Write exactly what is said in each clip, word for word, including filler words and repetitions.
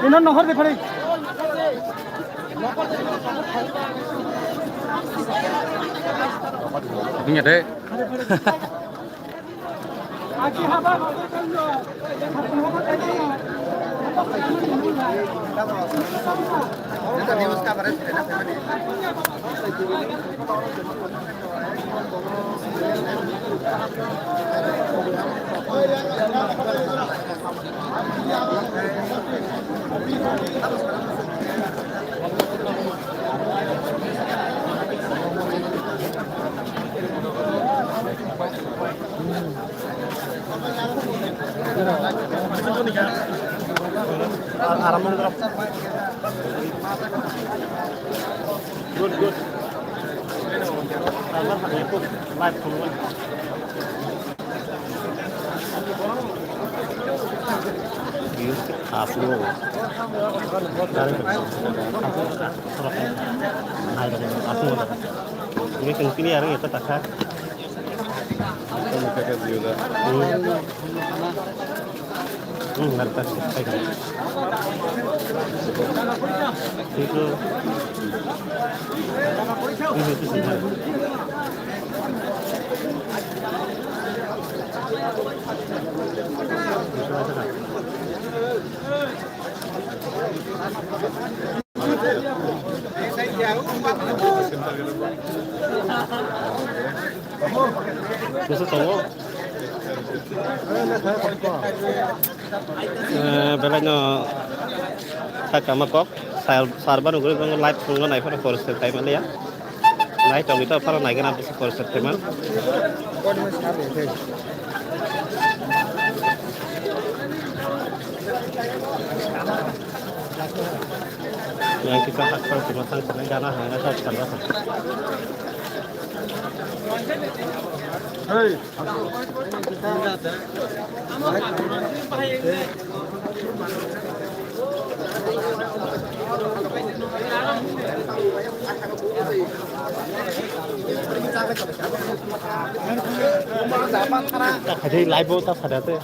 Ino nohor de phari. Hinga de. Good, good. Ini kan clear ya, tak. Hmm, nalta. Itu. Ini itu sih. Bisa tahu? Eh, belai no sakama kok, sar, sarba nuguri live phone no naiphano forest time ya. Nai tongwi to phano naigana bisi korsok teman. Yang kita hak kau cuma sang sana gana hanga sa sana sa. Hey. Live bo ta sada te.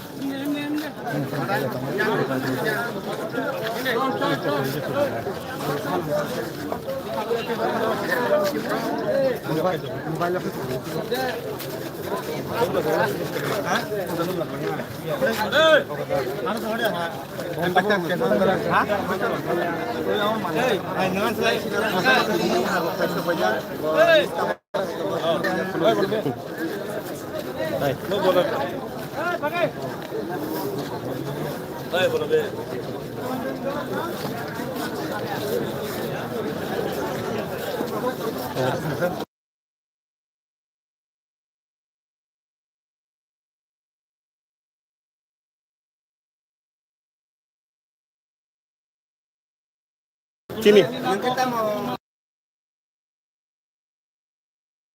Chini.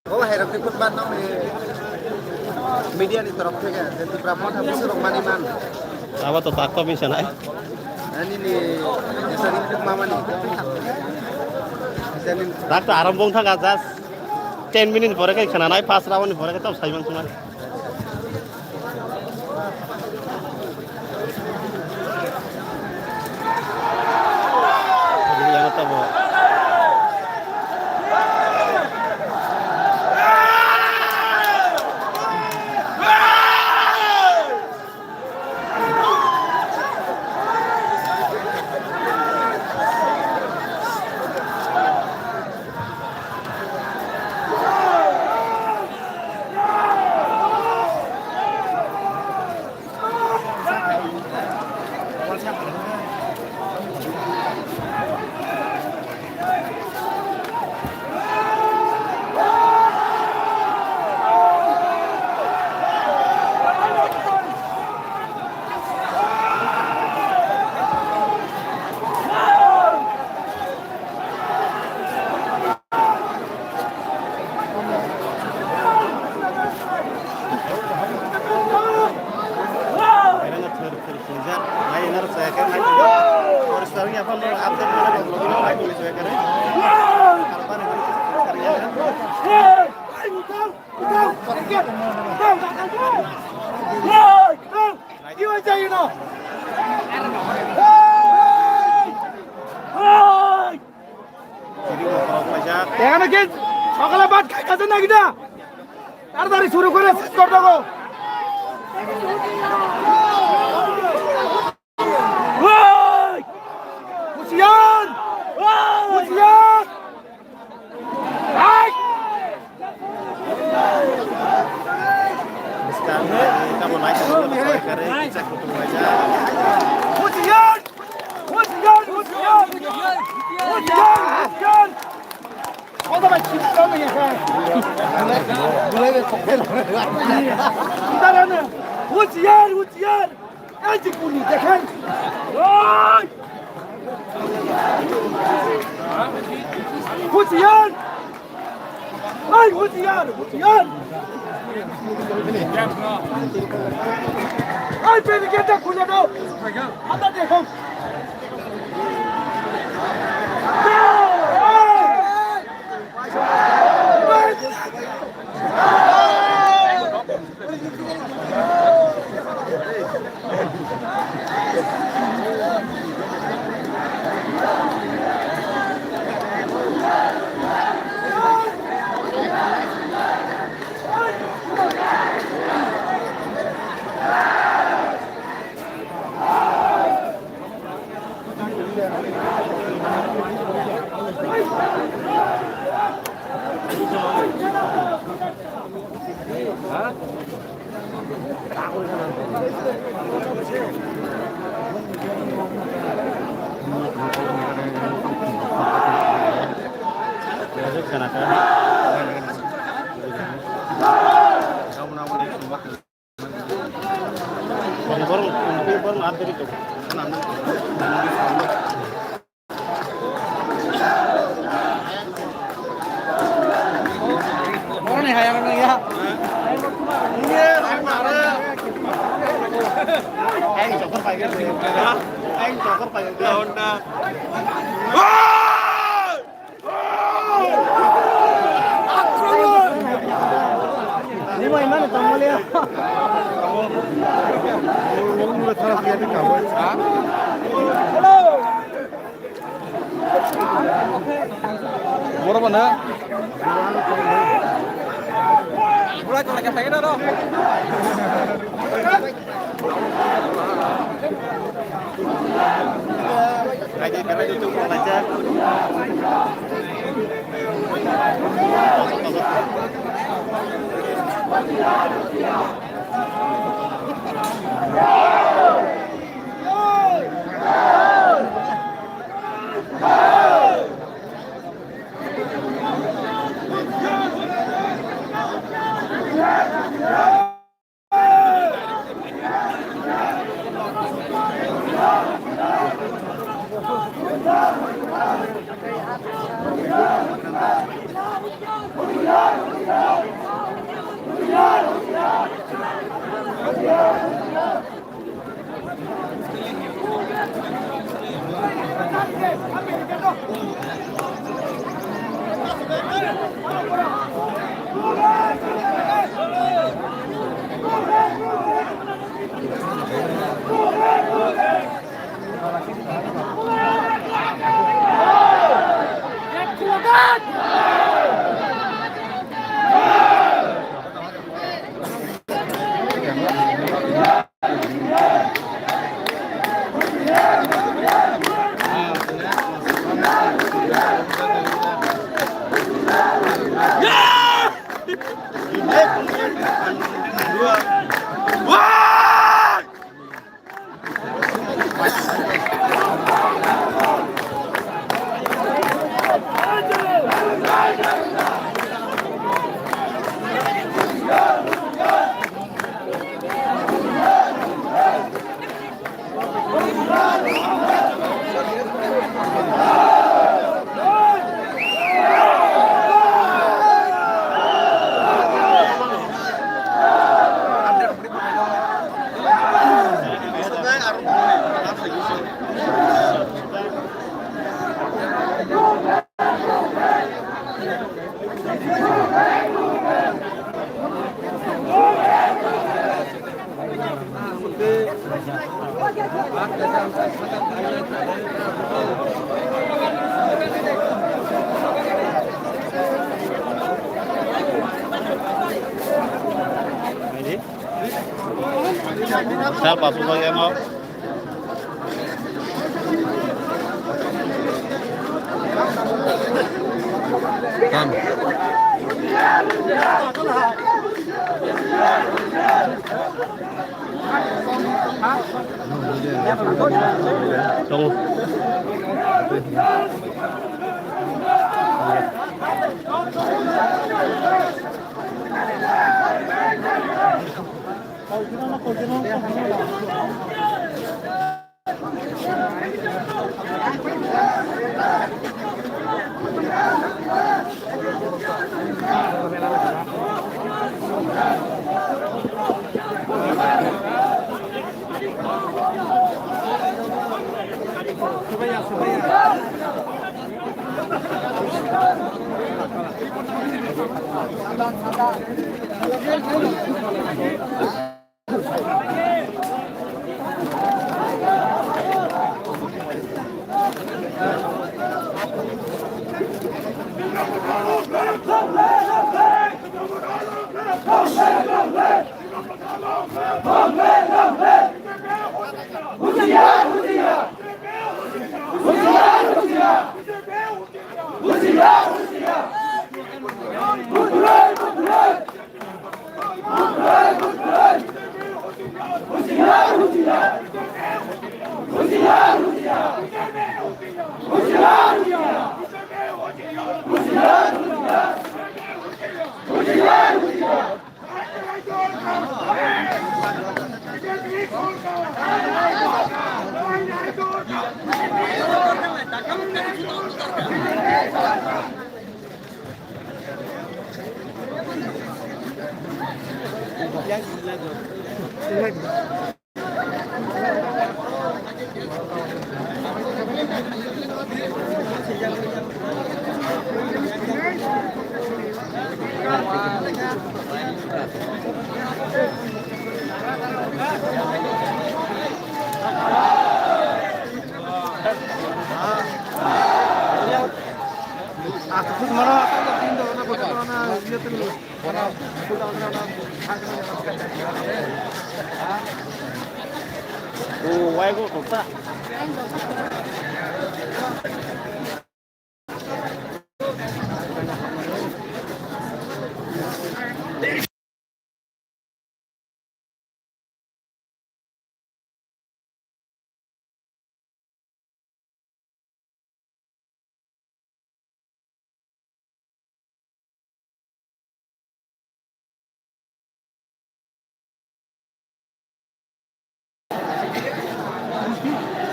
O hai rok report ban nang ni media ni torok theke je Tipra Motha busu rok mani man. Abo to tak to bisa nai. Ani ni jesa report mama ni. Jani. Tak to aram bong thang ajas. Ten minute pore kai khana nai, pas round ni pore kai to sai mang sunai. এখানে কি সকালে ভাত খাই খাচ্ছেন নাকি না? তাড়াতাড়ি শুরু করে শেষ করে দেবো। ওই! হুঁশিয়ার! ওই! হুঁশিয়ার! এই! হুঁশিয়ার! হুঁশিয়ার! হুঁশিয়ার! হুঁশিয়ার! হুঁশিয়ার! হুঁশিয়ার! হুঁশিয়ার! এই যে গুলি দেখেন। ওই! হুঁশিয়ার! এই হুঁশিয়ার! হুঁশিয়ার! এই ব্যারিকেডটা খুলে দাও। আমরা দেখো। Borok bono. Pasuk lagi ano. Tam. Tongo.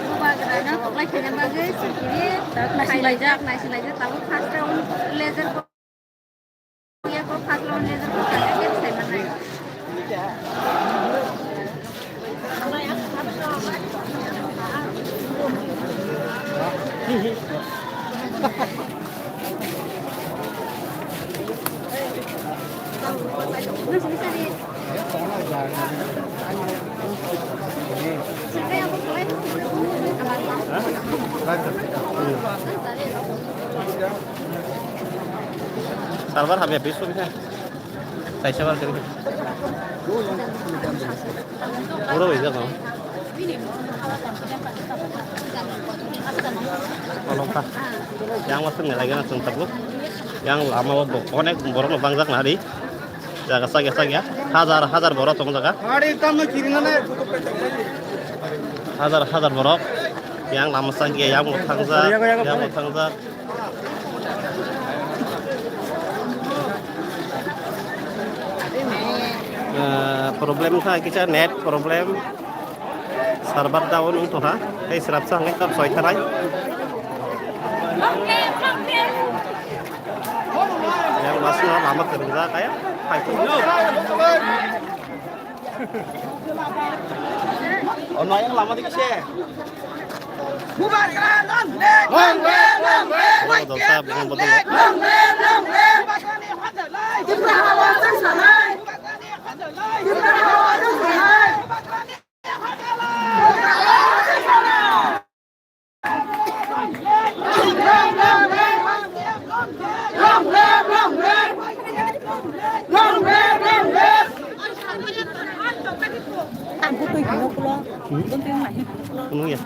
Bubagrano toklai khaina bagwi sikiri naisinlaijak, naisinlaijak, tabuk first round laser ko, ya ko first round laser ko khaina khe sai manai. Server hamya bisu bisa. Kaisa bar kiri. Pura bisa no. Tolong kha. Yang masuk ni lagi na sung tabuk. Yang lama bo onek borok no bangjak na hari. Jaga sagya sagya. Hajar hajar borok tong jaga. Hajar hajar borok. Yang lama sagya yang mo thangjak, yang mo thangjak. Ah, problem kha kisa net problem. Server down wng tongkha, tei srapsa hwnwi tab soi thanai. Yang masno lama kwrwngjak, kaya phai tong. Ono yang lama dikhe se. Bubagra long live! Long live, long live! Bubagra long live! Long live, long live! Bubagrani hotdalai! Tipra hawa chwng sanai! Tipra hawa chwng sanai! Phunukya.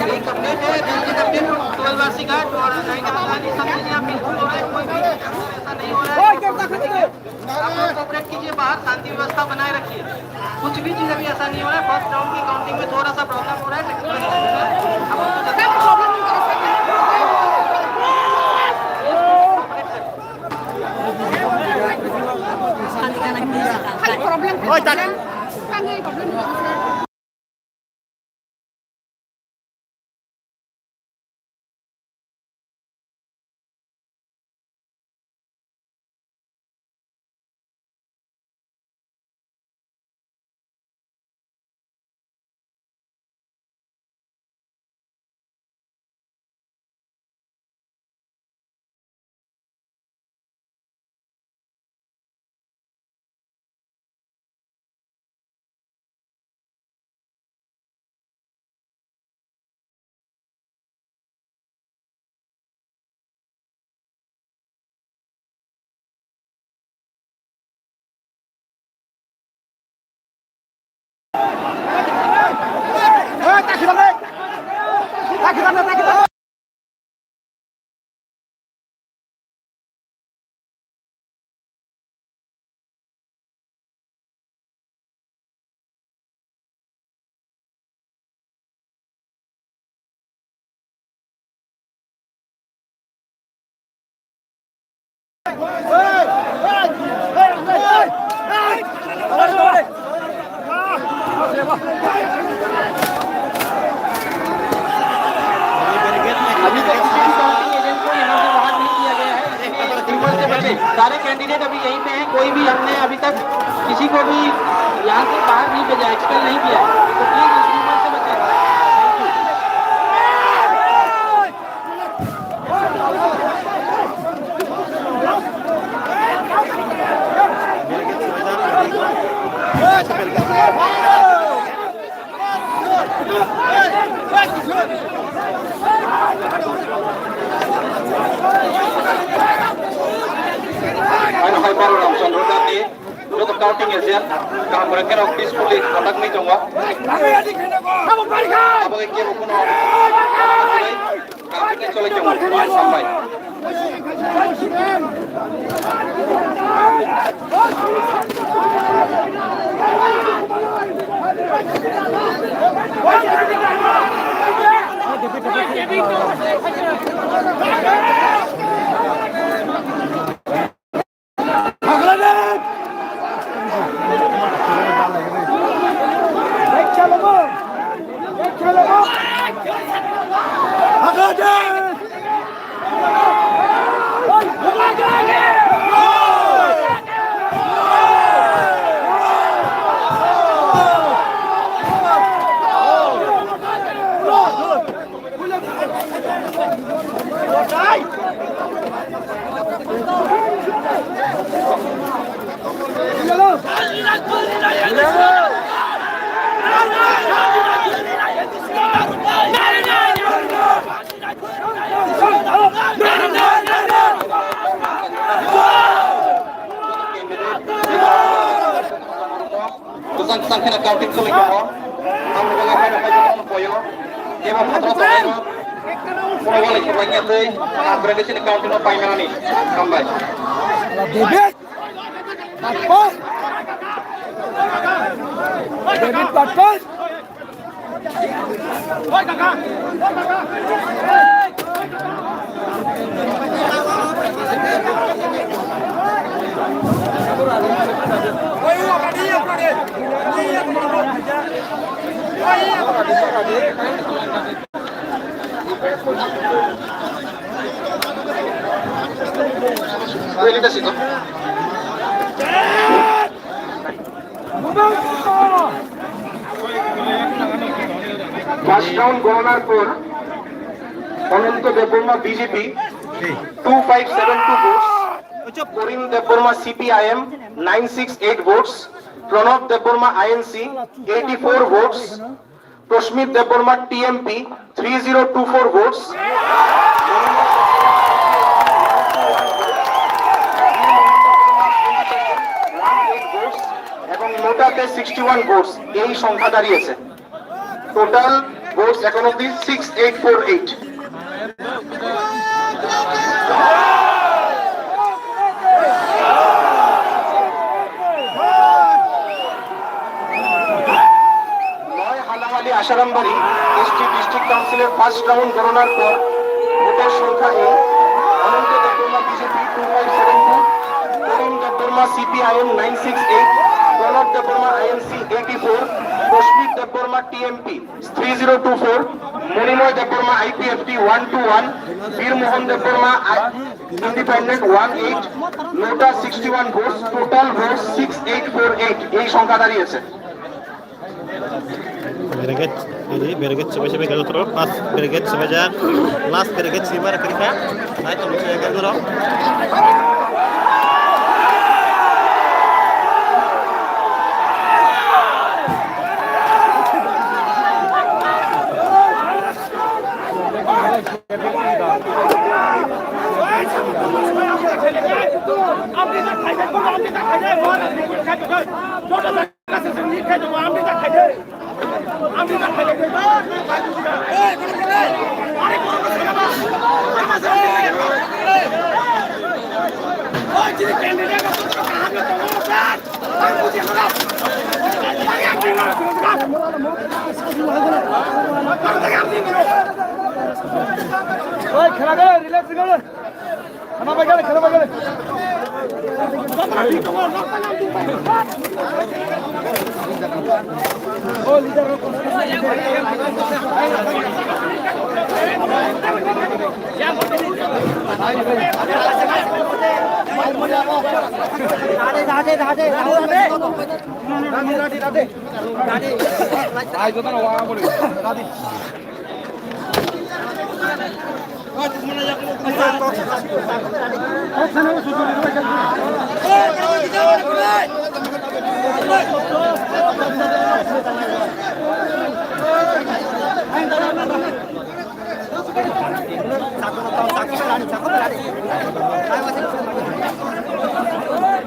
एक अपडेट है, Delhi update, twelve RC का, और नाइन का, सब चीजें आप बिल्कुल हो रहा है, कोई भी ऐसा नहीं हो रहा है। आप लोग कोऑपरेट कीजिए, बाहर शांति व्यवस्था बनाए रखिए। कुछ भी चीज अभी ऐसा नहीं हो रहा है, फर्स्ट राउंड की काउंटिंग में थोड़ा सा प्रॉब्लम हो रहा है, सेकंड राउंड में आप लोग को जल्दी खाली प्रॉब्लम है। अभी तक किसी भी काउंटिंग एजेंट को यहाँ से बाहर नहीं किया गया है। सारे कैंडिडेट अभी यहीं पे हैं, कोई भी हमने अभी तक किसी को भी यहाँ से बाहर नहीं भेजा, एक्सपेल नहीं किया। तो प्लीज इस रूमर से बचें। Thank you। Ang Hoibaro Ramchandra Dati, joto counting agent, kaham kwrwng khe rok peacefully conduct wngwi tongo. Abo khe kebo kuno kaham khe choli tongo. Hambai. Bwsang bwsang kheno counting choli tongo. Tamni bagwi haino haino boyo. Eba phatro tongo. Bono walai khwlai ya tei. Upgradation counting no pai manani. Hambai. Patpal. David Patpal. First round গণনার পর Ananta Debbarma BJP two five seven two votes, Karim Debbarma CPIM nine six eight votes, Pranab Debbarma INC eighty four votes, Prasmita Debbarma TMP three zero two four votes, এবং নোটাতে sixty one votes। এই সংখ্যা দাঁড়িয়েছে। Total votes এখন অবধি six eight four eight। নয় হালাহালি আশারামবাড়ি এসটি ডিস্ট্রিক্ট কাউন্সিলের first round গণনার পর ভোটার সংখ্যা এই: Ananta Debbarma BJP two five seven two, Tarun Debbarma CPIM nine six eight, Pranab Debbarma INC eighty four, Rashmi Debbarma TMP three zero two four, Monimoy Debbarma IPFT one two one, Birmohan Debbarma independent one eight, NOTA sixty one votes, total votes six eight four eight. এই সংখ্যা দাঁড়িয়েছে। Brigade, ini brigade sebagai sebagai kontrol, pas brigade sebagai last brigade sih bar kerja, naik ke musuh yang kontrol. Oi, khela gale, relax gale. Khana bai gale, khana bai gale.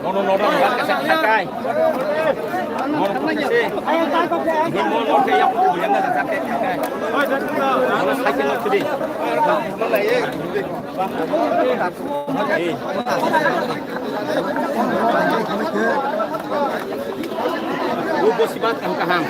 Mono noda nang kasa khakai. Mono kutise. Ini mono ke yang kutu yang nang kasa khakai. Mono sakit nak kudi. Eh. Lu bosibat ang kaham.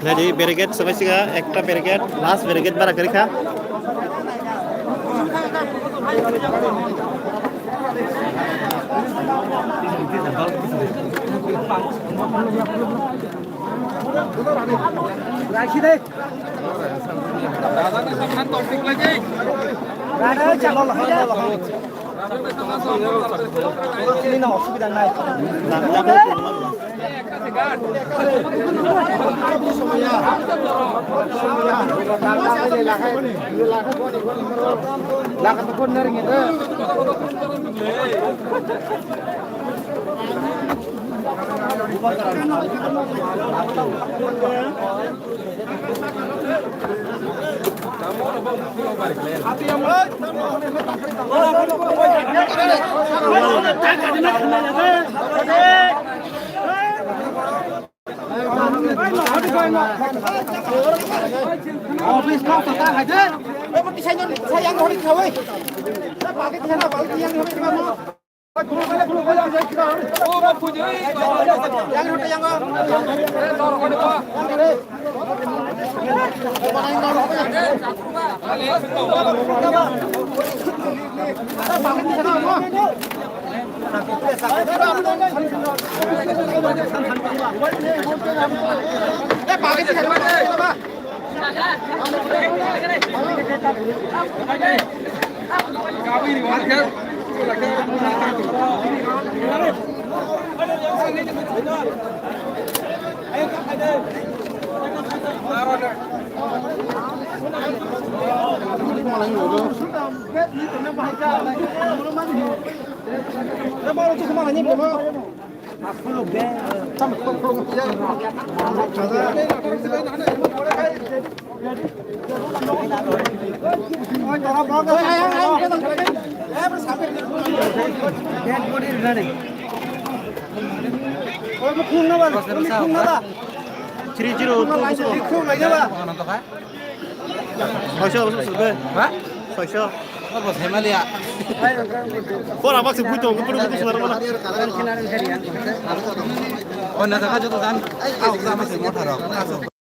Jadi barricade sampai sih, ekta barricade, last barricade bara kari kha. অসুবিধা নাই। Three zero two. Soisho, soisho, soisho. Ha? Soisho. Abo Himalaya. Kora bak se buito, ko puru ko sumar mala. O na daga joto dan. Au, sama se motha rok.